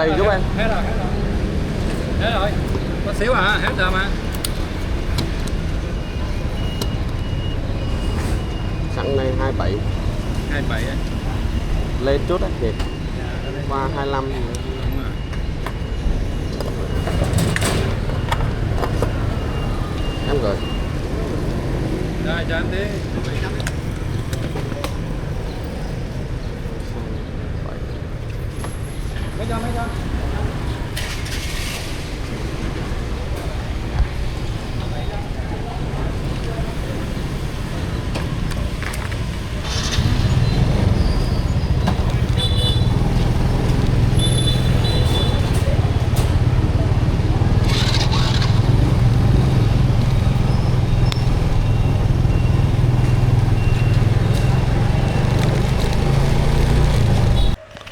Hey, giúp em. Hết rồi, hết rồi. Hết rồi. Có xíu à, hết giờ mà. Sẵn đây hai bảy. Hai bảy à? Lên chút á, kìa. Dạ, lên. Qua hai lăm. Đúng rồi. Em gửi. Rồi, cho em đi.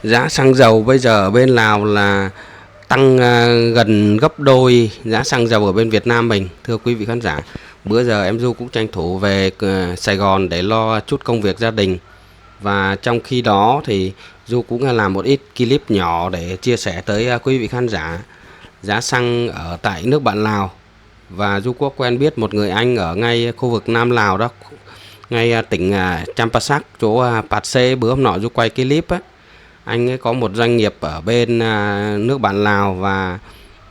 Giá xăng dầu bây giờ ở bên Lào là tăng, à, gần gấp đôi giá xăng dầu ở bên Việt Nam mình, thưa quý vị khán giả. Bữa giờ em Du cũng tranh thủ về, ờ, Sài Gòn để lo chút công việc gia đình. Và trong khi đó thì Du cũng làm một ít clip nhỏ để chia sẻ tới, à, quý vị khán giả giá xăng ở tại nước bạn Lào. Và Du có quen biết một người anh ở ngay khu vực Nam Lào đó, ngay, à, tỉnh, à, Champasak, chỗ, à, Pạt Sê, bữa hôm nọ Du quay clip á. Anh ấy có một doanh nghiệp ở bên, à, nước bạn Lào và,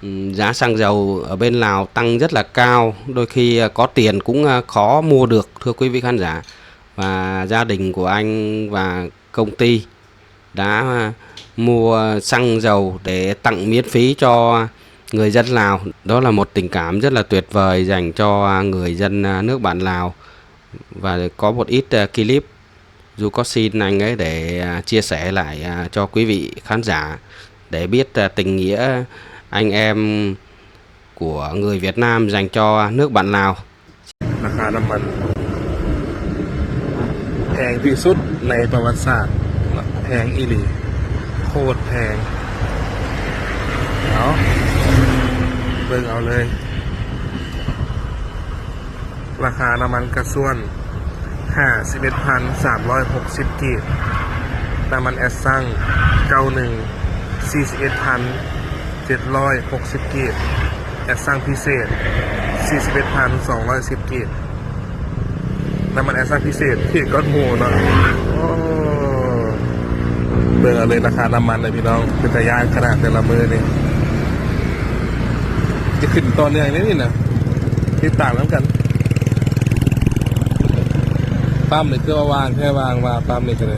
ừm, giá xăng dầu ở bên Lào tăng rất là cao, đôi khi, à, có tiền cũng, à, khó mua được, thưa quý vị khán giả. Và gia đình của anh và công ty đã mua xăng dầu để tặng miễn phí cho người dân Lào. Đó là một tình cảm rất là tuyệt vời dành cho người dân, à, nước bạn Lào. Và có một ít, à, clip Du có xin anh ấy để, à, chia sẻ lại, à, cho quý vị khán giả để biết, à, tình nghĩa anh em của người Việt Nam dành cho nước bạn Lào. ລາຄານ້ຳມັນແພງທີ່ສຸດໃນປະຫວັດສາດເນາະ ແພງອີ່ຫຼີ ໂຄດແພງ. ເອົາ ເບິ່ງເອົາເລີຍ ລາຄານ້ຳມັນກາຊວນ ຫ້າສິບເອັດພັນສາມຮ້ອຍຫົກສິບກີບ, ນ້ຳມັນແອັດຊັງ ເກົ້າໜຶ່ງ ສີ່ສິບເອັດພັນເຈັດຮ້ອຍຫົກສິບກີບ, ແອັດຊັງພິເສດ ສີ່ສິບເອັດພັນສອງຮ້ອຍສິບກີບ. ນ້ຳມັນແອັດຊັງພິເສດ ພິເສດກ່ອນໝູ່ເນາະ. ໂອ້ ເບິ່ງເອົາເລີຍລາຄານ້ຳມັນເດີພີ່ນ້ອງ, ເປັນຕາຢ້ານຂະໜາດແຕ່ລະມື້ນີ້. ຈະຂຶ້ນຕໍ່ເນື່ອງເດ້ນີ້ນະ, ຕິດຕາມນຳກັນ. ປ້ຳນີ້ຄືວ່າວ່າງແທ້, ວ່າງວ່າປ້ຳນີ້ກໍໄດ້.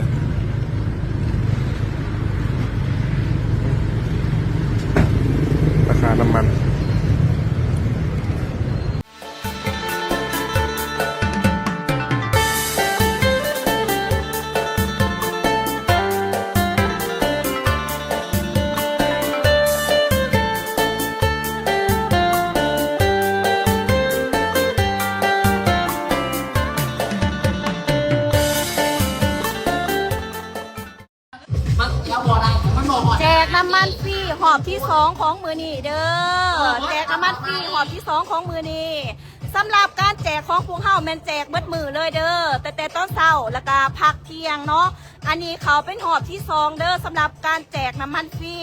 ລາຄານ້ຳມັນ. ແຈກນ້ຳມັນຟຣີຮອບທີສອງຂອງມື້ນີ້ເດີ, ແຈກນ້ຳມັນຟຣີຮອບທີສອງຂອງມື້ນີ້. ສຳລັບການແຈກຂອງພວກເຮົາແມ່ນແຈກເບິດມື້ເລີຍເດີ, ຕັ້ງແຕ່ຕອນເຊົ້າ ແລ້ວກະພັກທ່ຽງເນາະ. ອັນນີ້ເຂົ້າເປັນຮອບທີສອງເດີ ສຳລັບການແຈກນ້ຳມັນຟຣີ.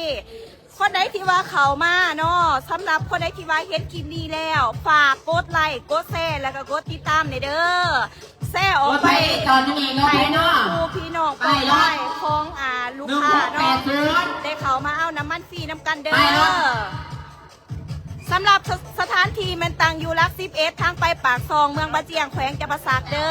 ຄົນໃດທີ່ວ່າເຂົ້າມາເນາະ, ສຳລັບຄົນໃດທີ່ວ່າເຫັນຄລິບນີ້ແລ້ວ ຝາກກົດໄລ ກົດແຊ ແລ້ວກໍກົດຕິດຕາມແດ່ເດີ. ແຊອອກໄປ ໃຫ້ໝູ່ຄູ່ພີ່ນ້ອງປ້ອງປາຍຂອງ ອ່າ ລູກຄ້າເນາະ ໄດ້ເຂົ້າມາເອົານ້ຳມັນຟຣີນຳກັນເດີ. ສຳລັບສະ ສະຖານທີ່ແມ່ນຕັ້ງຢູ່ຫຼັກສິບເອັດ ທາງໄປປາກຊ່ອງ ເມືອງບາຈຽງ ແຂວງຈຳປາສັກເດີ.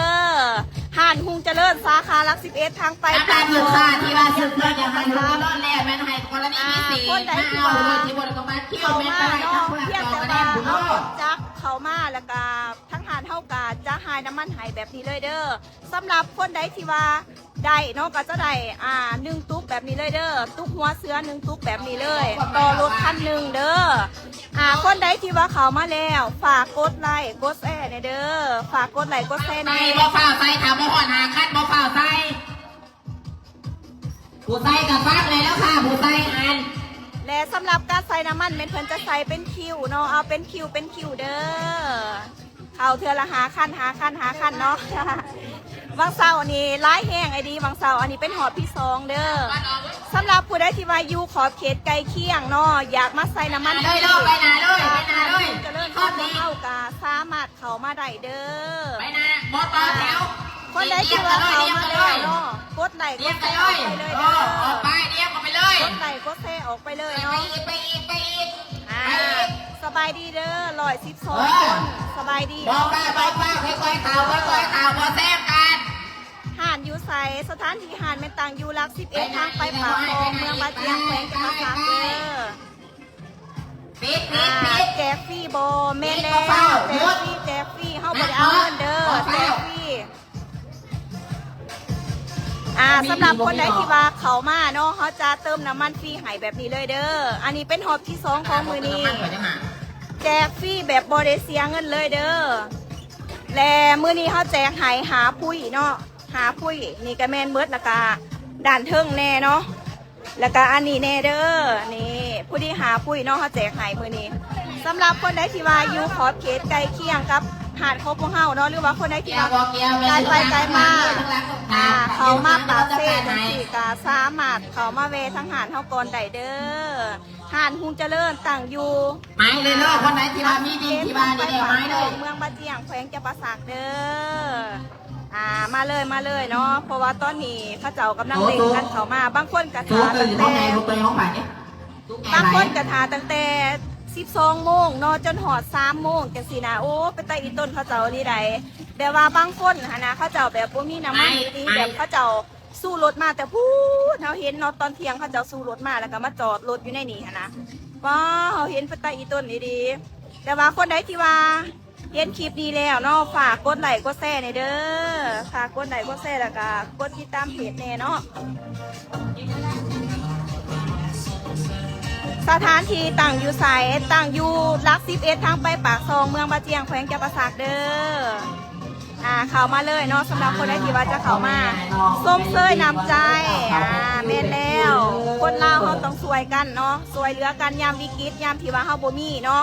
ຮ້ານຮຸ່ງຈະເລີນ ສາຂາຫຼັກສິບເອັດ ທາງໄປປາກຊ່ອງ ສຳລັບລູກຄ້າທີ່ວ່າຊື້ເຄື່ອງຢາກໃຫ້ຮູ້ລອດແລ້ວ ແມ່ນໃຫ້ກໍລະນີພິເສດ ຄົນໃດທີ່ວ່າເຂົ້າມາເນາະ ພຽງແຕ່ວ່າເອົາລົດຈັກເຂົ້າມາ ແລ້ວກະທາງຮ້ານເຮົາກະຈະຖ່າຍນ້ຳມັນໃຫ້ແບບນີ້ເລີຍເດີ. ສຳລັບຄົນໃດທີ່ວ່າໄດ້ເນາະ ກໍຈະໄດ້ ອ່າ ໜຶ່ງຕຸກແບບນີ້ເລີຍເດີ, ຕຸກຫົວເສືອໜຶ່ງຕຸກແບບນີ້ເລີຍ ຕໍ່ລົດຄັນໜຶ່ງເດີ. ອ່າ ຄົນໃດທີ່ວ່າເຂົ້າມາແລ້ວ ຝາກກົດໄລ ກົດແຊແດ່ເດີ, ຝາກກົດໄລ ກົດແຊແດ່. ບໍ່ຟ້າວໃສ່ ຖ້າບໍ່ຮອດຫ້າຄັນ ບໍ່ຟ້າວໃສ່. ຜູ້ໃສ່ກໍຝາກແດ່ເດີຄ່ະ ຜູ້ໃສ່ຫັ້ນ. ແລະ ສຳລັບການໃສ່ນ້ຳມັນແມ່ນເພິ່ນຈະໃສ່ເປັນຄິວເນາະ, ເອົາເປັນຄິວ ເປັນຄິວເດີ. ເຂົ້າເທື່ອລະຫ້າຄັນ ຫ້າຄັນ ຫ້າຄັນເນາະ. ວັນເສົານີ້ຫຼາຍແຮງໄອ້ດີ ວັນເສົາ ອັນນີ້ເປັນຮອບທີສອງເດີ. ສຳລັບຜູ້ໃດທີ່ວ່າຢູ່ຂອບເຂດໃກ້ຄຽງເນາະ ຢາກມາໃສ່ນ້ຳມັນຟຣີ ໄປໜ້າເລີຍ ໄປໜ້າເລີຍ ໄປໜ້າເລີຍ ຈະເລີນທາງຂອງເຮົາກໍສາມາດເຂົ້າມາໄດ້ເດີ ໄປໜ້າ ບໍ່ຕໍ່ແຖວ. ຄົນໃດທີ່ວ່າເຂົ້າມາແລ້ວເນາະ ກົດໄລ້ກົດແຊອອກໄປເລີຍເດີ ອອກໄປ ດຽວເຂົ້າໄປເລີຍ ກົດໄລ້ກົດແຊອອກໄປເລີຍເນາະ ໄປອີກ ໄປອີກ ໄປອີກ ອ່າ ສະບາຍດີເດີ ຮ້ອຍສິບສອງຄົນ ເອີ ສະບາຍດີ ບໍ່ຟ້າວ ບໍ່ຟ້າວ ຄ່ອຍໆເຂົ້າ ຄ່ອຍໆເຂົ້າ ບໍ່ແຊງກັນ. ຮ້ານຢູ່ໃສ? ສະຖານທີ່ຮ້ານແມ່ນຕັ້ງຢູ່ຫຼັກສິບເອັດ ທາງໄປປາກຊ່ອງ ເມືອງບາຈຽງ ແຂວງຈຳປາສັກເດີ. ປິດ ປິດ ປິດ ແຈກຟຣີບໍ່? ແມ່ນແລ້ວ ແຈກຟຣີ ແຈກຟຣີ ເຮົາບໍ່ໄດ້ເອົາເງິນເດີ ແຈກຟຣີ. ອ່າ ສຳລັບຄົນໃດທີ່ວ່າເຂົ້າມາເນາະ ເຮົາຈະເຕີມນ້ຳມັນຟຣີໃຫ້ແບບນີ້ເລີຍເດີ. ອັນນີ້ເປັນຮອບທີສອງຂອງມື້ນີ້ ແຈກຟຣີແບບບໍ່ໄດ້ເສຍເງິນເລີຍເດີ. ແລະ ມື້ນີ້ເຮົາແຈກໃຫ້ຫ້າປຸ້ຍເນາະ ຫ້າປຸ້ຍ ນີ້ກະແມ່ນເໝິດ ແລ້ວກະດ້ານເທິງແນ່ເນາະ ແລ້ວກະອັນນີ້ແນ່ເດີ ນີ້ ພໍດີຫ້າປຸ້ຍເນາະ ເຮົາແຈກໃຫ້ມື້ນີ້. ສຳລັບຄົນໃດທີ່ວ່າຢູ່ຂອບເຂດໃກ້ຄຽງກັບຮ້ານຂອງພວກເຮົາເນາະ ຫຼືວ່າຄົນໃດທີ່ວ່າໄກໄປໄກມາ ອ່າ ເຂົ້າມາປາກເຊຈັ່ງຊີ້ ກະສາມາດເຂົ້າມາແວ່ທາງຮ້ານເຮົາກ່ອນໄດ້ເດີ. ຮ້ານຮຸ່ງຈະເລີນ ຕັ້ງຢູ່ ໄປເລີຍເດີ ຄົນໃດທີ່ວ່າມີດິນທີ່ວ່ານີ້ເດີ ໄປເລີຍ ເມືອງບາຈຽງ ແຂວງຈຳປາສັກເດີ. ອ່າ ມາເລີຍ ມາເລີຍເນາະ ເພາະວ່າຕອນນີ້ເຂົາເຈົ້າກຳລັງເລັ່ງກັນເຂົ້າມາ ບາງຄົນກະຖ້າຕັ້ງແຕ່ ບາງຄົນກະຖ້າຕັ້ງແຕ່ສິບສອງໂມງເນາະ ຈົນຮອດສາມໂມງຈັ່ງຊີ້ນະ. ໂອ້ ເປັນຕາອີ່ຕົນເຂົາເຈົ້ານີ້ໃດ ແບບວ່າບາງຄົນຫັ້ນນະ ເຂົາເຈົ້າແບບບໍ່ມີນ້ຳມັນດີໆ ແບບເຂົາເຈົ້າ ສູ້ລົດມາແຕ່ພຸ້ນ ເຮົາເຫັນເນາະ ຕອນທ່ຽງເຂົາເຈົ້າສູ້ລົດມາ ແລ້ວກໍມາຈອດລົດຢູ່ໃນນີ້ຫັ້ນນະ. ວ້າວ ເຮົາເຫັນເປັນຕາອີ່ຕົນອີ່ຫຼີ. ແຕ່ວ່າຄົນໃດທີ່ວ່າເຫັນຄລິບນີ້ແລ້ວເນາະ ຝາກກົດໄລ້ກົດແຊແດ່ເດີ ຝາກກົດໄລ້ກົດແຊ ແລ້ວກໍກົດຕິດຕາມເພຈແດ່ເນາະ. ສະຖານທີ່ຕັ້ງຢູ່ໃສ? ຕັ້ງຢູ່ຫຼັກສິບເອັດ ທາງໄປປາກຊ່ອງ ເມືອງບາຈຽງ ແຂວງຈຳປາສັກເດີ. ອ່າ ເຂົ້າມາເລີຍເນາະ ສຳລັບຄົນໃດທີ່ວ່າຈະເຂົ້າມາຊົມເຊີຍນ້ຳໃຈ. ອ່າ ແມ່ນແລ້ວ ຄົນລາວເຮົາຕ້ອງຊ່ວຍກັນເນາະ ຊ່ວຍເຫຼືອກັນຍາມວິກິດ ຍາມທີ່ວ່າເຮົາບໍ່ມີເນາະ.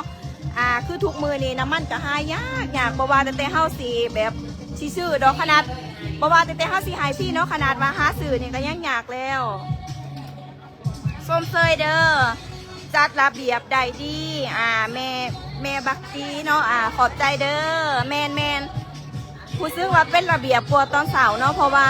ອ່າ ຄືທຸກມື້ນີ້ນ້ຳມັນກໍຫາຍາກ ຍາກ ບໍ່ວ່າແຕ່ເຮົາຊິແບບຊິຊື້ດອກ ຂະໜາດ ບໍ່ວ່າແຕ່ເຮົາຊິໃຫ້ຟຣີເນາະ ຂະໜາດວ່າຫາຊື້ນີ້ກໍຍັງຍາກແລ້ວ. ຊົມເຊີຍເດີ ຈັດລະບຽບໄດ້ດີ. ອ່າ ແມ່ ແມ່ບັກຕີເນາະ ອ່າ ຂອບໃຈເດີ. ແມ່ນໆ ຮູ້ສຶກວ່າເປັນລະບຽບກວ່າຕອນເຊົ້າເນາະ ເພາະວ່າ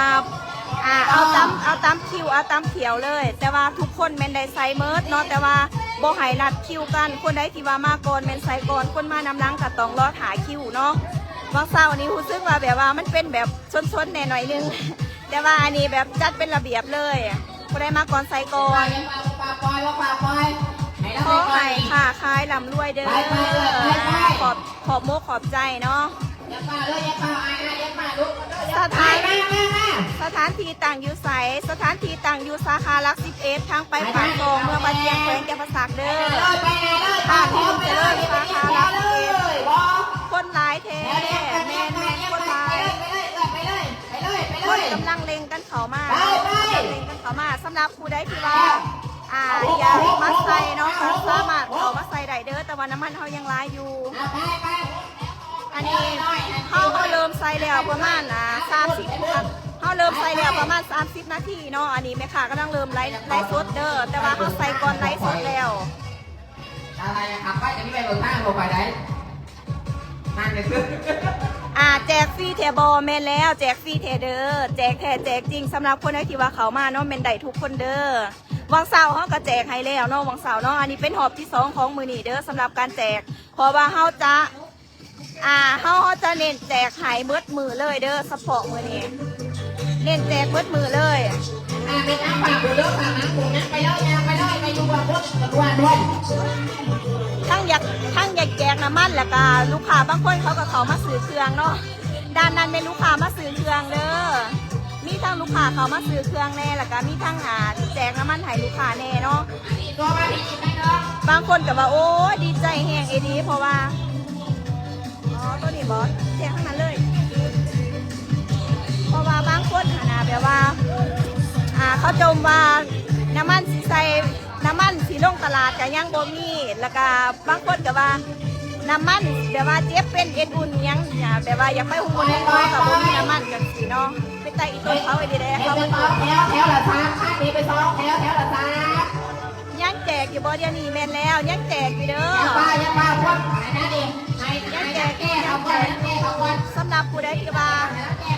ອ່າ ເອົາຕາມ ເອົາຕາມຄິວ ເອົາຕາມຖ້ຽວເລີຍ ແຕ່ວ່າທຸກຄົນແມ່ນໄດ້ໃສ່ເໝິດເນາະ ແຕ່ວ່າບໍ່ໃຫ້ລັດຄິວກັນ. ຄົນໃດທີ່ວ່າມາກ່ອນແມ່ນໃສ່ກ່ອນ ຄົນມານຳຫຼັງກໍຕ້ອງລໍຖ້າຄິວເນາະ. ຫວ່າງເຊົ້ານີ້ຮູ້ສຶກວ່າແບບວ່າມັນເປັນແບບຊົນໆແດ່ໜ້ອຍໜຶ່ງ ແຕ່ວ່າອັນນີ້ແບບຈັດເປັນລະບຽບເລີຍ ຜູ້ໃດມາກ່ອນໃສ່ກ່ອນ. ຂໍໃຫ້ຄ້າຂາຍລ່ຳລວຍເດີ. ຂອບ ຂອບມົກຂອບໃຈເນາະ. ສະຖານ ສະຖານທີ່ຕັ້ງຢູ່ໃສ? ສະຖານທີ່ຕັ້ງຢູ່ສາຂາຫຼັກສິບເອັດ ທາງໄປປາກຊ່ອງ ເມືອງບາຈຽງ ແຂວງຈຳປາສັກເດີ. ຮ້ານຮຸ່ງຈະເລີນ ສາຂາຫຼັກສິບເອັດ ຄົນຫຼາຍແທ້. ແມ່ນໆ ຄົນຫຼາຍ. ເພິ່ນກຳລັງເລັ່ງກັນເຂົ້າມາເນາະ ເລັ່ງກັນເຂົ້າມາ. ສຳລັບຜູ້ໃດທີ່ວ່າ ອ່າ ຢາກມາໃສ່ເນາະ ກໍສາມາດເຂົ້າມາໃສ່ໄດ້ເດີ ແຕ່ວ່ານ້ຳມັນເຮົາຍັງຫຼາຍຢູ່. ອັນນີ້ເຮົາ ເຮົາເລີ່ມໃສ່ແລ້ວປະມານ ອ່າ ສາມສິບ ເຮົາເລີ່ມໃສ່ແລ້ວປະມານສາມສິບນາທີເນາະ. ອັນນີ້ແມ່ຄ້າກຳລັງເລີ່ມໄລ ໄລສົດເດີ ແຕ່ວ່າເຮົາໃສ່ກ່ອນໄລສົດແລ້ວ. ອາ ແຈກຟຣີແທ້ບໍ່? ແມ່ນແລ້ວ ແຈກຟຣີແທ້ເດີ ແຈກແທ້ແຈກຈິງ. ສຳລັບຄົນໃດທີ່ວ່າເຂົ້າມາເນາະ ແມ່ນໄດ້ທຸກຄົນເດີ. ຫວ່າງເຊົ້າເຮົາກໍແຈກໃຫ້ແລ້ວເນາະ ຫວ່າງເຊົ້າເນາະ. ອັນນີ້ເປັນຮອບທີສອງຂອງມື້ນີ້ເດີ ສຳລັບການແຈກ ເພາະວ່າເຮົາຈະ ອ່າ ເຮົາ ເຮົາຈະເນັ້ນແຈກໃຫ້ເບິດມື້ເລີຍເດີ ສະເພາະມື້ນີ້ ເນັ້ນແຈກເບິດມື້ເລີຍ. ອ່າ ໄປທາງຝັ່ງພຸ້ນເດີ ຝັ່ງນັ້ນພຸ້ນນະ ໄປເລີຍ ຍ່າງໄປເລີຍ ໄປຢູ່ບ່ອນພຸ້ນ ບ່ອນພຸ້ນ. ທັງຢາກ ທັງຢາກແຈກນ້ຳມັນ ແລ້ວກະລູກຄ້າບາງຄົນເຂົາກໍເຂົ້າມາຊື້ເຄື່ອງເນາະ. ດ້ານນັ້ນແມ່ນລູກຄ້າມາຊື້ເຄື່ອງເດີ ມີທັງລູກຄ້າເຂົ້າມາຊື້ເຄື່ອງແດ່ ແລ້ວກະມີທັງ ອ່າ ແຈກນ້ຳມັນໃຫ້ລູກຄ້າແດ່ເນາະ. ບາງຄົນກໍວ່າ ໂອ້ຍ ດີໃຈແຮງອີ່ຫຼີ ເພາະວ່າ ອໍ ໂຕນີ້ບໍ? ແຈກທັງນັ້ນເລີຍ. ເພາະວ່າບາງຄົນຫັ້ນນະ ແບບວ່າ ອ່າ ເຂົາຈົ່ມວ່ານ້ຳມັນຊິໃສ່ ນ້ຳມັນຊິລົງຕະຫຼາດກໍຍັງບໍ່ມີ ແລ້ວກໍບາງຄົນກໍວ່ານ້ຳມັນ ແບບວ່າເຈັບເປັນເອັນອຸ່ນຫຍັງ ແບບວ່າຢາກໄປໂຮງໝໍກໍບໍ່ມີນ້ຳມັນຈັ່ງຊີ້ເນາະ. ໄປໄຕ່ອີ່ຕົ້ນເຂົາໄປດີແດ່ ເຂົາໄປ ສອງແຖວ ແຖວລະສາມຄັນນີ້ ໄປສອງແຖວ ແຖວລະສາມ ຍັງແຈກຢູ່ບໍ່? ດຽວນີ້ແມ່ນແລ້ວ ຍັງແຈກຢູ່ເດີ. ຢ່າວ່າ ຢ່າວ່າ ພວກ ອັນນັ້ນນີ້ ໃຫ້ ໃຫ້ແກ້ເຂົາກ່ອນ ໃຫ້ແກ້ເຂົາກ່ອນ. ສຳລັບຜູ້ໃດທີ່ວ່າ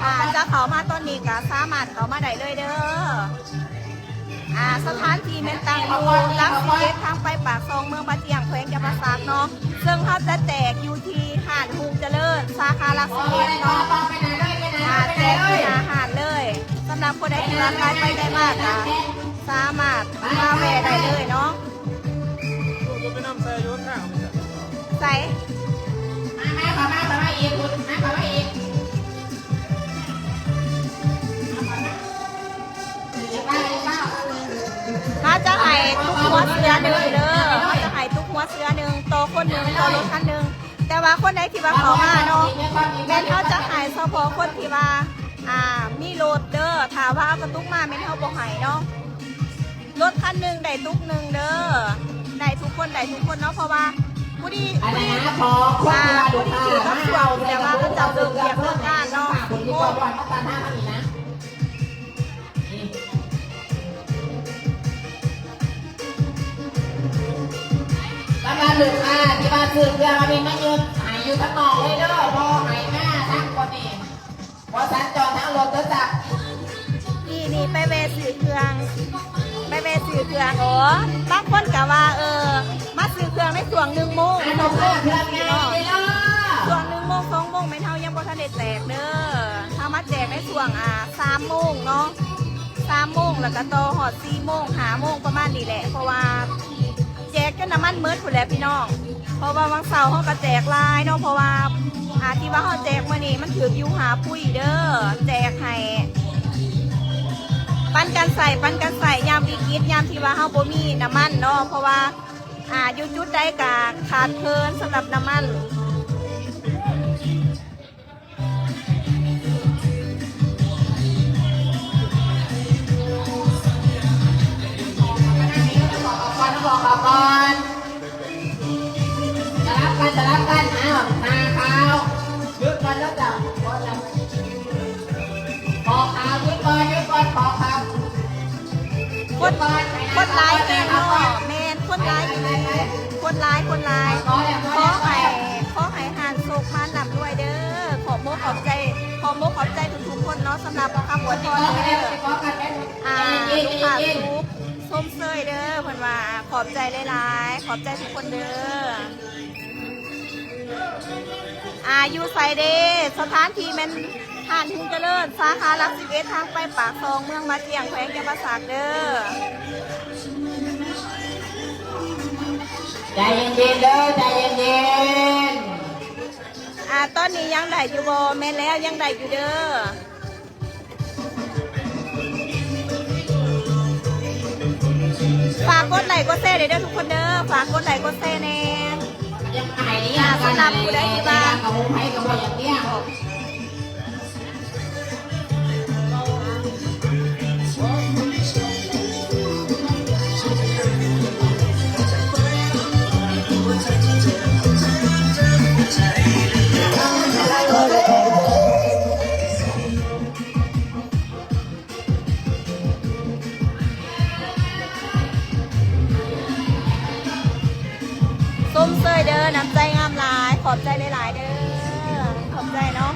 ອ່າ ຈະເຂົ້າມາຕອນນີ້ກໍສາມາດເຂົ້າມາໄດ້ເລີຍເດີ. ອ່າ ສະຖານທີ່ແມ່ນຕັ້ງຢູ່ຫຼັກສິບເອັດ ທາງໄປປາກຊ່ອງ ເມືອງບາຈຽງ ແຂວງຈຳປາສັກເນາະ, ເຊິ່ງເຮົາຈະແຈກຢູ່ທີ່ຮ້ານຮຸ່ງຈະເລີນ ສາຂາຫຼັກສິບເອັດເນາະ. ອ່າ ແຈກຢູ່ໜ້າຮ້ານເລີຍ. ສຳລັບຜູ້ໃດທີ່ວ່າໄກໄປໄກມາກໍສາມາດມາແວ່ໄດ້ເລີຍເນາະ. ໃສ? ມາ ມາ ເຂົ້າມາ ເຂົ້າມາອີກ ມາ ເຂົ້າມາອີກ. ເຮົາຈະໃຫ້ຕຸກຫົວເສືອໜຶ່ງເດີ, ເຮົາຈະໃຫ້ຕຸກຫົວເສືອໜຶ່ງ ຕໍ່ຄົນໜຶ່ງ ຕໍ່ລົດຄັນໜຶ່ງ. ແຕ່ວ່າຄົນໃດທີ່ວ່າເຂົ້າມາເນາະ ແມ່ນເຮົາຈະໃຫ້ສະເພາະຄົນທີ່ວ່າ ອ່າ ມີລົດເດີ. ຖ້າວ່າເອົາກະຕຸກມາແມ່ນເຮົາບໍ່ໃຫ້ເນາະ. ລົດຄັນໜຶ່ງໄດ້ຕຸກໜຶ່ງເດີ, ໄດ້ທຸກຄົນ ໄດ້ທຸກຄົນເນາະ. ເພາະວ່າຜູ້ທີ່ ຜູ້ທີ່ ອ່າ ຜູ້ທີ່ຖືກກະຊວງ ແຕ່ວ່າເຂົາເຈົ້າເລີກວຽກເລີກງານເນາະ. ສຳລັບລູກຄ້າທີ່ວ່າຊື້ເຄື່ອງ ອັນນີ້ມາຢືນໃຫ້ຢູ່ທາງນອກເລີຍເດີ, ບໍ່ໃຫ້ມາທາງຄົນນີ້ ບໍ່ສັນຈອນທາງລົດເດີຈ້າ. ນີ້ ນີ້ໄປແວ່ຊື້ເຄື່ອງ ໄປແວ່ຊື້ເຄື່ອງ. ໂອ້ ບາງຄົນກະວ່າ ເອີ ມາຊື້ເຄື່ອງໃນຊ່ວງໜຶ່ງໂມງ ສອງໂມງຈັ່ງຊີ້ເນາະ. ຊ່ວງໜຶ່ງໂມງ ສອງໂມງແມ່ນເຮົາຍັງບໍ່ທັນໄດ້ແຈກເດີ. ເຮົາມາແຈກໃນຊ່ວງ ອ່າ ສາມໂມງເນາະ, ສາມໂມງ ແລ້ວກະຕໍ່ຮອດສີ່ໂມງ ຫ້າໂມງ ປະມານນີ້ແຫຼະ. ເພາະວ່າ ແຈກຈົນນ້ຳມັນໝົດພຸ້ນແຫຼະພີ່ນ້ອງ. ເພາະວ່າຫວ່າງເຊົ້າເຮົາກໍແຈກຫຼາຍເນາະ, ເພາະວ່າ ອ່າ ທີ່ວ່າເຮົາແຈກມື້ນີ້ມັນຖືກຢູ່ຫ້າປຸ້ຍເດີ, ແຈກໃຫ້ ປັນກັນໃຊ້ ປັນກັນໃຊ້ ຍາມວິກິດ ຍາມທີ່ວ່າເຮົາບໍ່ມີນ້ຳມັນເນາະ. ເພາະວ່າ ອ່າ ຢູ່ຈຸດໃດກໍຂາດເຂີນສຳລັບນ້ຳມັນ. ສະຫຼັບກັນ ສະຫຼັບກັນ ອ້າວ ໜ້າຂາວ ຢຸດກ່ອນເດີເຈົ້າ ຂໍເຈົ້າ ຂໍຂາວ ຢຸດກ່ອນ ຢຸດກ່ອນ ຂໍຂາວ. ຄົນ ຄົນຫຼາຍແຮງເນາະ. ແມ່ນ ຄົນຫຼາຍອີ່ຫຼີ ຄົນຫຼາຍ ຄົນຫຼາຍ. ຂໍໃຫ້ ຂໍໃຫ້ຮ້ານໂຊກໝານລ່ຳລວຍເດີ. ຂອບມົກຂອບໃຈ ຂອບມົກຂອບໃຈທຸກໆຄົນເນາະ ສຳລັບຄຳອວຍພອນເດີ. ອ່າ ລູກຄ້າທຸກ ຊົມເຊີຍເດີເພິ່ນວ່າ. ຂອບໃຈຫຼາຍໆ ຂອບໃຈທຸກຄົນເດີ. ອ່າ ຢູ່ໃສເດ? ສະຖານທີ່ແມ່ນຮ້ານຮຸ່ງຈະເລີນ ສາຂາຫຼັກສິບເອັດ ທາງໄປປາກຊ່ອງ ເມືອງບາຈຽງ ແຂວງຈຳປາສັກເດີ. ໃຈເຢັນໆເດີ ໃຈເຢັນໆ. ອ່າ ຕອນນີ້ຍັງໄດ້ຢູ່ບໍ່? ແມ່ນແລ້ວ ຍັງໄດ້ຢູ່ເດີ. ຝາກກົດໄລ້ກົດແຊເດີທຸກຄົນເດີ, ຝາກກົດໄລ້ກົດແຊແດ່. ອ່າ ສຳລັບຜູ້ໃດທີ່ວ່າ ຊົມເຊີຍເດີ, ນ້ຳໃຈງາມຫຼາຍ, ຂອບໃຈຫຼາຍໆເດີ, ຂອບໃຈເນາະ.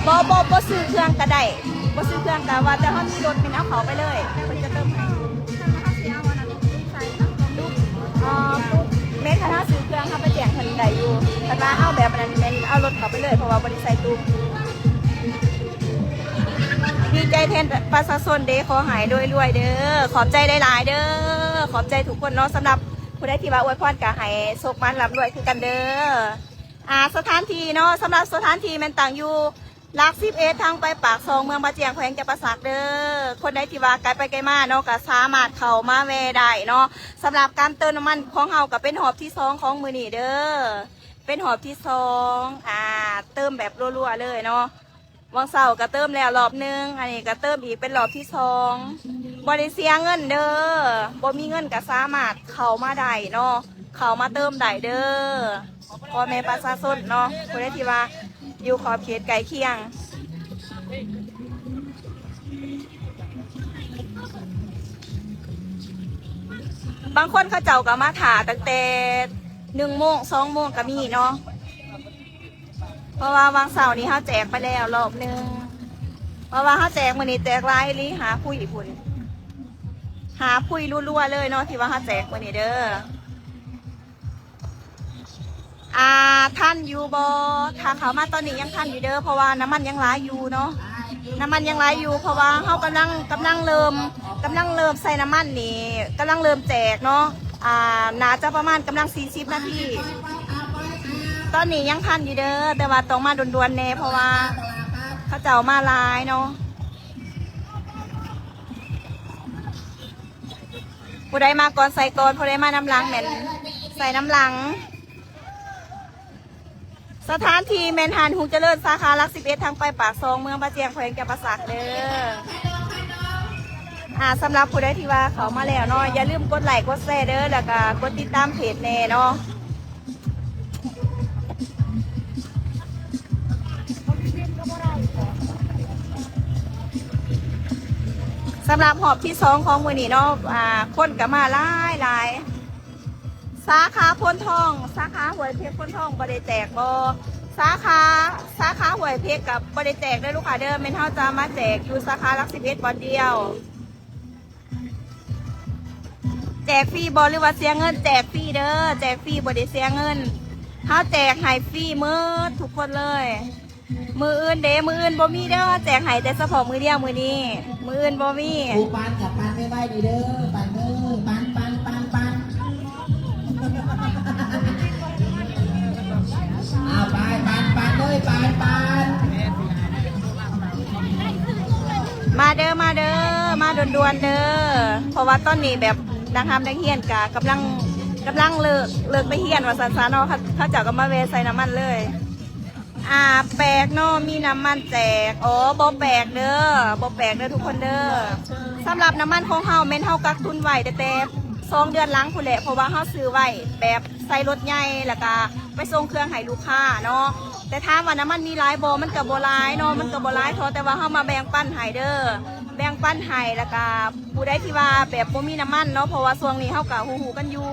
ບໍ່ ບໍ່ ບໍ່ຊື້ເຄື່ອງກະໄດ້, ບໍ່ຊື້ເຄື່ອງກະວ່າແຕ່ເຮົາມີລົດແມ່ນເອົາເຂົ້າໄປເລີຍ ເພິ່ນຈະເຕີມໃຫ້. ອ່າ ແມ່ນ ຄັນເຮົາຊື້ເຄື່ອງເຮົາໄປແຈ້ງເພິ່ນໄດ້ຢູ່, ຄັນວ່າເຮົາແບບອັນນັ້ນແມ່ນເອົາລົດເຂົ້າໄປເລີຍ ເພາະວ່າບໍ່ໄດ້ໃສ່ຕຸງ. ດີໃຈແທນປະຊາຊົນເດ້, ຂໍໃຫ້ລວຍໆເດີ, ຂອບໃຈຫຼາຍໆເດີ, ຂອບໃຈທຸກຄົນເນາະ. ສຳລັບຜູ້ໃດທີ່ວ່າອວຍພອນກະໃຫ້ໂຊກໝານລ່ຳລວຍຄືກັນເດີ. ອ່າ ສະຖານທີ່ເນາະ, ສຳລັບສະຖານທີ່ແມ່ນຕັ້ງຢູ່ ຫຼັກສິບເອັດ ທາງໄປປາກຊ່ອງ ເມືອງບາຈຽງ ແຂວງຈຳປາສັກເດີ. ຄົນໃດທີ່ວ່າໄກໄປໄກມາເນາະ ກໍສາມາດເຂົ້າມາແວ່ໄດ້ເນາະ. ສຳລັບການເຕີມນ້ຳມັນຂອງເຮົາ ກໍເປັນຮອບທີສອງຂອງມື້ນີ້ເດີ, ເປັນຮອບທີສອງ ອ່າ ເຕີມແບບລົວໆເລີຍເນາະ. ຫວ່າງເຊົ້າກໍເຕີມແລ້ວລອບໜຶ່ງ, ອັນນີ້ກໍເຕີມອີກເປັນລອບທີສອງ. ບໍ່ໄດ້ເສຍເງິນເດີ, ບໍ່ມີເງິນກໍສາມາດເຂົ້າມາໄດ້ເນາະ. ເຂົ້າມາເຕີມໄດ້ເດີ້ ພໍ່ແມ່ປະຊາຊົນເນາະ ຜູ້ໃດທີ່ວ່າຢູ່ຂອບເຂດໃກ້ຄຽງ. ບາງຄົນເຂົາເຈົ້າກໍມາຖ້າຕັ້ງແຕ່ໜຶ່ງໂມງ ສອງໂມງກໍມີເນາະ. ເພາະວ່າຫວ່າງເຊົ້ານີ້ເຮົາແຈກໄປແລ້ວລອບໜຶ່ງ ເພາະວ່າເຮົາແຈກມື້ນີ້ແຈກຫຼາຍອີ່ຫຼີ ຫ້າຜຸ້ຍພຸ້ນ ຫ້າຜຸ້ຍລັວໆເລີຍເນາະ ທີ່ວ່າເຮົາແຈກມື້ນີ້ເດີ້. ອ່າ ທັນຢູ່ບໍ່? ຖ້າເຂົ້າມາຕອນນີ້ຍັງທັນຢູ່ເດີ້ ເພາະວ່ານ້ຳມັນຍັງຫຼາຍຢູ່ເນາະ ນ້ຳມັນຍັງຫຼາຍຢູ່ ເພາະວ່າເຮົາກຳລັງ ກຳລັງເລີ່ມ ກຳລັງເລີ່ມໃສ່ນ້ຳມັນນີ້ ກຳລັງເລີ່ມແຈກເນາະ. ອ່າ ໜ້າຈະປະມານກຳລັງສີ່ສິບນາທີ ຕອນນີ້ຍັງທັນຢູ່ເດີ້ ແຕ່ວ່າຕ້ອງມາດ່ວນໆແດ່ ເພາະວ່າເຂົາເຈົ້າມາຫຼາຍເນາະ. ຜູ້ໃດມາກ່ອນໃສ່ກ່ອນ ຜູ້ໃດມານຳຫຼັງແມ່ນໃສ່ນຳຫຼັງ. ສະຖານທີ່ແມ່ນຮ້ານຮຸ່ງຈະເລີນ ສາຂາຫຼັກສິບເອັດ ທາງໄປປາກຊ່ອງ ເມືອງບາຈຽງ ແຂວງຈຳປາສັກເດີ້. ອ່າ ສຳລັບຜູ້ໃດທີ່ວ່າເຂົ້າມາແລ້ວເນາະ ຢ່າລືມກົດໄລກົດແຊເດີ້ ແລ້ວກະກົດຕິດຕາມເພຈແດ່ເນາະ. ສຳລັບຮອບທີສອງຂອງມື້ນີ້ເນາະ ອ່າ ຄົນກໍມາຫຼາຍໆ. ສາຂາໂພນທອງ ສາຂາຫ້ວຍເພັກໂພນທອງບໍ່ໄດ້ແຈກບໍ່? ສາຂາ ສາຂາຫ້ວຍເພັກກໍບໍ່ໄດ້ແຈກເດີ້ລູກຄ້າເດີ້ ແມ່ນເຮົາຈະມາແຈກຢູ່ສາຂາຫຼັກສິບເອັດບ່ອນດຽວ. ແຈກຟຣີບໍ່ ຫຼືວ່າເສຍເງິນ? ແຈກຟຣີເດີ້ ແຈກຟຣີ ບໍ່ໄດ້ເສຍເງິນ ເຮົາແຈກໃຫ້ຟຣີໝົດທຸກຄົນເລີຍ. ມື້ອື່ນເດ້ ມື້ອື່ນບໍ່ມີເດີ້ ແຈກໃຫ້ແຕ່ສະເພາະມື້ດຽວມື້ນີ້ ມື້ອື່ນບໍ່ມີ. ຜູ້ປັ່ນກັບປັ່ນໄວໆນີ້ເດີ້ ປັ່ນເດີ້ ປັ່ນ ປັ່ນ ປັ່ນ ປັ່ນ ເອົາໄປ ປັ່ນ ປັ່ນເລີຍ ປັ່ນ ປັ່ນ. ມາເດີ້ ມາເດີ້ ມາດ່ວນໆເດີ້ ເພາະວ່າຕອນນີ້ແບບນັກຮຳນັກຮຽນກະກຳລັງ ກຳລັງເລີກ ເລີກໄປຮຽນວ່າຊັ້ນຊະເນາະ ເຂົາ ເຂົາເຈົ້າກໍມາແວ່ໃສ່ນ້ຳມັນເລີຍ. ອ່າ ແປກເນາະ ມີນ້ຳມັນແຈກ. ອໍ ບໍ່ແປກເດີ້ ບໍ່ແປກເດີ້ທຸກຄົນເດີ້. ສຳລັບນ້ຳມັນຂອງເຮົາແມ່ນເຮົາກັກຕຸນໄວ້ຕັ້ງແຕ່ສອງເດືອນຫຼັງພຸ້ນແຫຼະ ເພາະວ່າເຮົາຊື້ໄວ້ແບບໃສ່ລົດໃຫຍ່ ແລ້ວກະໄປສົ່ງເຄື່ອງໃຫ້ລູກຄ້າເນາະ. ແຕ່ຖາມວ່ານ້ຳມັນມີຫຼາຍບໍ່? ມັນກະບໍ່ຫຼາຍເນາະ ມັນກະບໍ່ຫຼາຍເທົ່າ ແຕ່ວ່າເຮົາມາແບ່ງປັນໃຫ້ເດີ້ ແບ່ງປັນໃຫ້ ແລ້ວກະ ຜູ້ໃດທີ່ວ່າແບບບໍ່ມີນ້ຳມັນເນາະ ເພາະວ່າຊ່ວງນີ້ເຮົາກະຮູ້ໆກັນຢູ່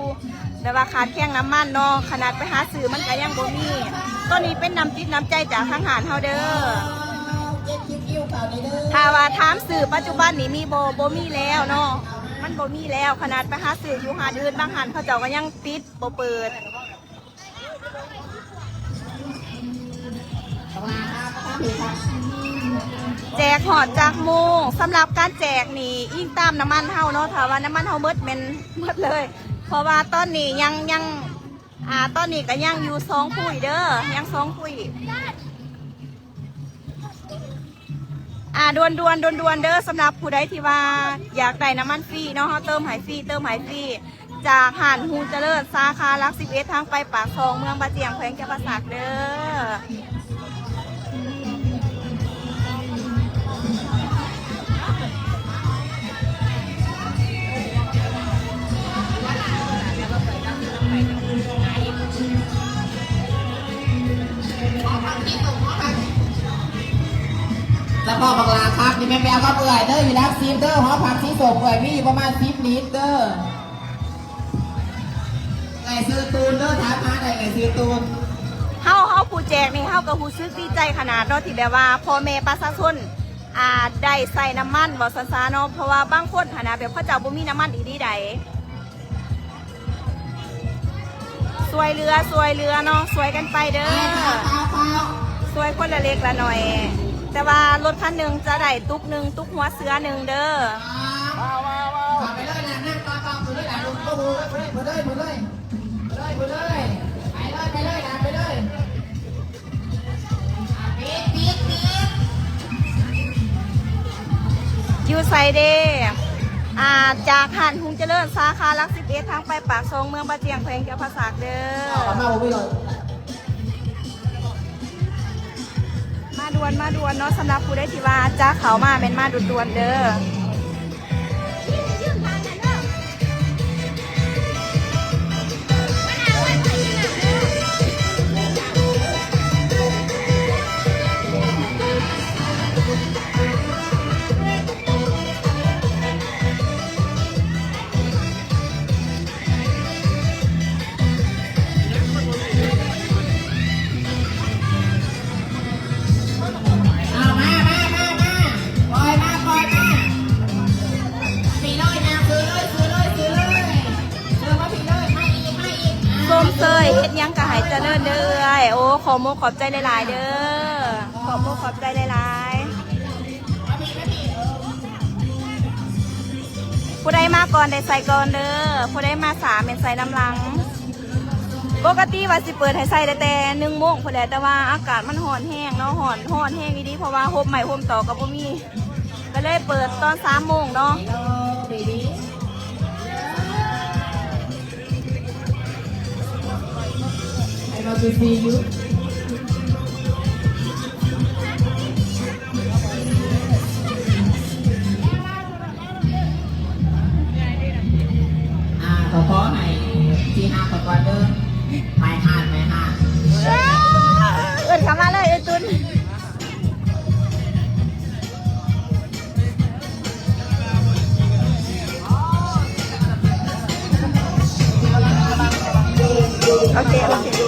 ແບບວ່າຂາດແຄນນ້ຳມັນເນາະ ຂະໜາດໄປຫາຊື້ມັນກະຍັງບໍ່ມີ. ໂຕນີ້ເປັນນ້ຳຈິດນ້ຳໃຈຈາກທາງຮ້ານເຮົາເດີ້. ຖ້າວ່າຖາມຊື້ປັດຈຸບັນນີ້ມີບໍ່? ບໍ່ມີແລ້ວເນາະ ມັນບໍ່ມີແລ້ວ. ຂະໜາດໄປຫາຊື້ຢູ່ຮ້ານອື່ນ ບາງຮ້ານເຂົາເຈົ້າກະຍັງປິດບໍ່ເປີດ. ແຈກຮອດຈັກໂມງ? ສຳລັບການແຈກນີ້ອີງຕາມນ້ຳມັນເຮົາເນາະ ຖ້າວ່ານ້ຳມັນເຮົາໝົດແມ່ນໝົດເລີຍ ເພາະວ່າຕອນນີ້ຍັງ ຍັງ ອ່າ ຕອນນີ້ກະຍັງຢູ່ສອງຜຸ້ຍເດີ້ ຍັງສອງຜຸ້ຍ. ອ່າ ດ່ວນໆ ດ່ວນໆເດີ້ ສຳລັບຜູ້ໃດທີ່ວ່າຢາກໄດ້ນ້ຳມັນຟຣີເນາະ ເຮົາເຕີມໃຫ້ຟຣີ ເຕີມໃຫ້ຟຣີ ຈາກຮ້ານຮຸ່ງຈະເລີນ ສາຂາຫຼັກສິບເອັດ ທາງໄປປາກຊ່ອງ ເມືອງບາຈຽງ ແຂວງຈຳປາສັກເດີ້. ສະເພາະບັກຫຼ້າຄັກນີ້ແມ່ນໄປເອົາກັບເອື້ອຍເດີ້ ຢູ່ຫຼັກສິບເດີ້ ຫໍພັກສີສົ້ມ ເອື້ອຍມີຢູ່ປະມານສິບລິດເດີ້. ເອື້ອຍຊື່ຕູນເດີ້ ຖາມຫາໄດ້ເອື້ອຍຊື່ຕູນ. ເຮົາ ເຮົາຜູ້ແຈກນີ້ ເຮົາກໍຮູ້ສຶກດີໃຈຂະໜາດເນາະ ທີ່ແບບວ່າພໍ່ແມ່ປະຊາຊົນ ອ່າ ໄດ້ໃຊ້ນ້ຳມັນ ເວົ້າຊັ້ນຊະເນາະ ເພາະວ່າບາງຄົນຫັ້ນນະ ແບບເຂົາເຈົ້າບໍ່ມີນ້ຳມັນອີ່ຫຼີໃດ. ຊ່ວຍເຫຼືອ ຊ່ວຍເຫຼືອເນາະ ຊ່ວຍກັນໄປເດີ້ ຊ່ວຍຄົນລະເລັກລະໜ້ອຍ ແຕ່ວ່າລົດຄັນໜຶ່ງຈະໄດ້ຕຸກໜຶ່ງ ຕຸກຫົວເສືອໜຶ່ງເດີ້. ໄປເລີຍນະ ນັ່ງຕໍ່ໆ ໄປເລີຍນະ ໄປເລີຍ ໄປເລີຍ ໄປເລີຍ ໄປເລີຍ ໄປເລີຍ ໄປເລີຍນະ ໄປເລີຍ. ຢູ່ໃສເດ? ອ່າ ຈາກຮ້ານຮຸ່ງຈະເລີນ ສາຂາຫຼັກສິບເອັດ ທາງໄປປາກຊ່ອງ ເມືອງບາຈຽງ ແຂວງຈຳປາສັກເດີ້. ມາດ່ວນ ມາດ່ວນເນາະ ສຳລັບຜູ້ໃດທີ່ວ່າຈະເຂົ້າມາແມ່ນມາດ່ວນໆເດີ້. ມາ ເຊີຍ ເຮັດຫຍັງກໍໃຫ້ຈະເລີນເດີເອື້ອຍ. ໂອ້ ຂອບມຸກຂອບໃຈຫຼາຍໆເດີ ຂອບມຸກຂອບໃຈຫຼາຍໆ. ຜູ້ໃດມາກ່ອນໄດ້ໃສ່ກ່ອນເດີ ຜູ້ໃດມາຊ້າແມ່ນໃສ່ນຳຫຼັງ. ປົກກະຕິວ່າຊິເປີດໃຫ້ໃສ່ໄດ້ແຕ່ໜຶ່ງໂມງພຸ້ນແຫຼະ ແຕ່ວ່າອາກາດມັນຮ້ອນແຮງເນາະ ຮ້ອນ ຮ້ອນແຮງອີ່ຫຼີ ເພາະວ່າຮົ່ມໄມ້ຮົ່ມຕອກກໍບໍ່ມີ ກໍເລີຍເປີດຕອນສາມໂມງເນາະ. I love to see you. ອ່າ ຂໍຂໍໃຫ້ທີ່ຮັກຂອງຂ້ອຍເດີ ໄມ້ຫາດ ໄມ້ຫາດ ເອີ້ນເຂົ້າມາເລີຍ ເອື້ອຍຕຸນ. ໂອເຄ ໂອເຄ.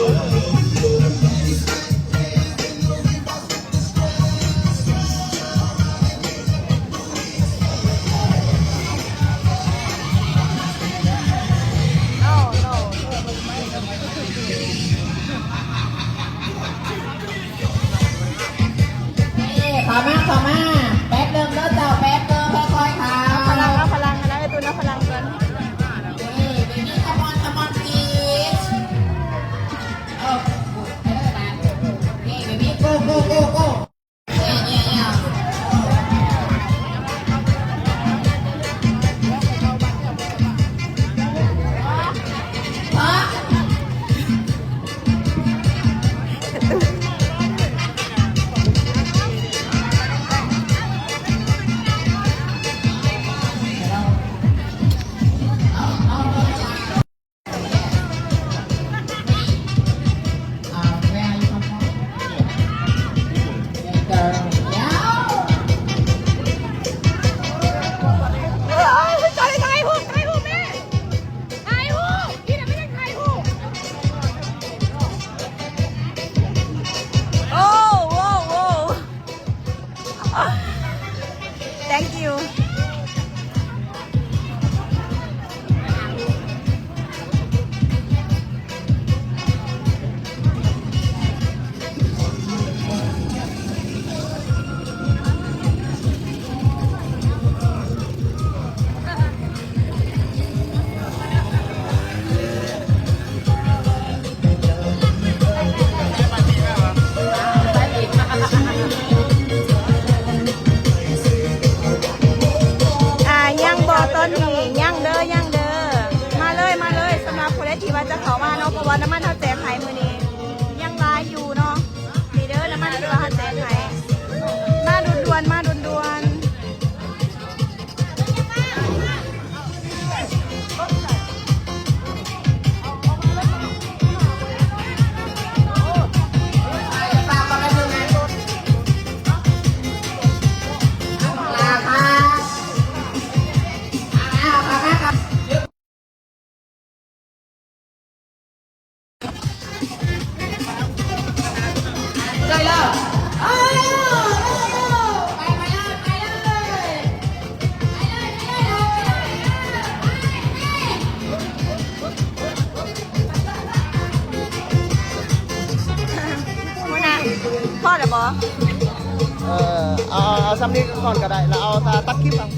ເອີ ເຂົ້າມາ ເຂົ້າມາ ແປັບໜຶ່ງເດີເຈົ້າ ແປັບໜຶ່ງ ຄ່ອຍໆເຂົ້າ. ເອົາພະລັງ ເອົາພະລັງນະ ເອີ ຕູນ ເອົາພະລັງກ່ອນ. ເອີ ເບບີ ຄຳອອນ ຄຳອອນ ພລີສ. ເອີ ເອີ ເບບີ ໂກ ໂກ ໂກ ໂກ. Thank you. ອ່າ ຍັງບໍ່ ຕອນນີ້ຍັງເດີ ຍັງເດີ ມາເລີຍ ມາເລີຍ. ສຳລັບຜູ້ໃດທີ່ວ່າຈະເຂົ້າມາເນາະ ເພາະວ່ານ້ຳມັນເຮົາແຈກໃຫ້ມື້ນີ້ຍັງຫຼາຍຢູ່ເນາະ. ນີ້ເດີ ນ້ຳມັນທີ່ວ່າເຮົາແຈກໃຫ້ ມາດ່ວນໆ ມາດ່ວນໆ. ຫົວໜ້າ ພໍແລ້ວບໍ່? ເອີ ເອົາ ເອົາ ເອົາຊ່ຳນີ້ກ່ອນກໍໄດ້ ແລ້ວເອົາ ຕັດຄລິບເອົາ.